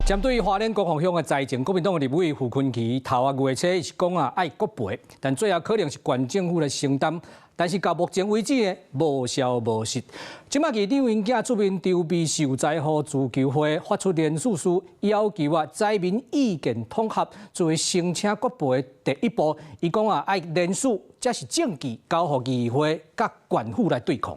針對花蓮光復鄉的災情，國民黨的立委傅崐萁頭仔月初是講啊愛國賠，但最後可能是縣政府來承擔。但是到目前為止呢，無消無息。這擺議長𪜶囝出面籌備受災戶自救會，發出聯署書，要求啊災民意見統合作為申請國賠的第一步。伊講啊愛聯署，才是證據，交予議會佮縣府來對抗。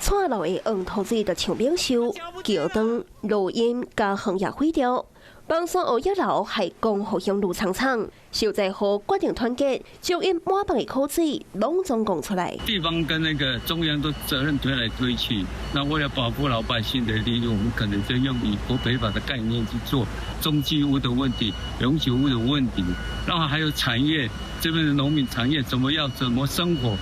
蔡老的黃土水就像免修，橋墩、路蔭佮行業毀掉，枋山湖一樓係光復鄉滷倉倉，受災戶決定團結，將𪜶滿腹的苦水攏總講出來。地方跟那個中央都責任推來推去，那為了保護老百姓的利益，我們可能就用以國賠法的概念去做中繼屋的問題、永久屋的問題，然後還有產業，這邊的農民產業怎麼樣怎麼生活，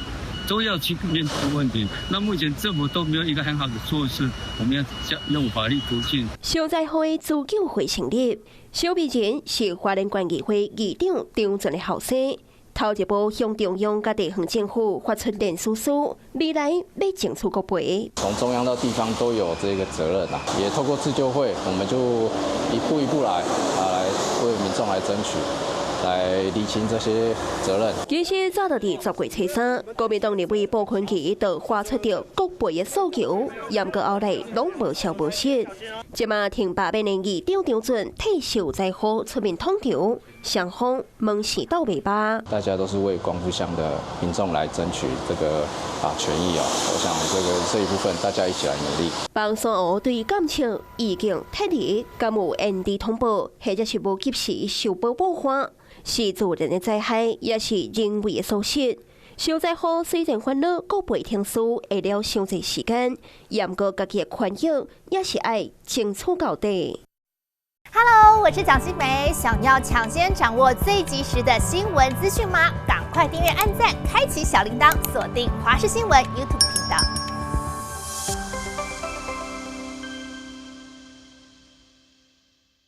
都要去面對問題。那目前政府都沒有一個很好的措施，我們要用法律途徑。受災戶自救會成立，小美人是花蓮縣議會議長張俊的後生，頭一步向中央佮地方政府發出聯署書，未來欲爭取國賠。從中央到地方都有這個責任啊，也透過自救會，我們就一步一步來啊，來為民眾來爭取，來釐清這些責任。其實早就佇10月初3，國民黨立委傅崐萁就發出著國賠的訴求，毋過後來攏無消無息。這馬挺罷免的議長張俊替受災戶出面統籌，雙方門線鬥袂罷。大家都是為光復鄉的民眾來爭取這個啊權益哦，我想這個這一部分大家一起來努力。枋山湖對監測已經撤離，敢有延遲通報，或者是無及時修補補岸，是自然的災害，也是人為的疏失。受災戶雖然煩惱國賠程序會了傷濟時間，毋過家己的權益也是愛爭取到底。 Hello，我是蔣新梅，想要搶先掌握最及時的新聞資訊嗎？趕快訂閱、按讚、開啟小鈴鐺，鎖定華視新聞 YouTube 頻道。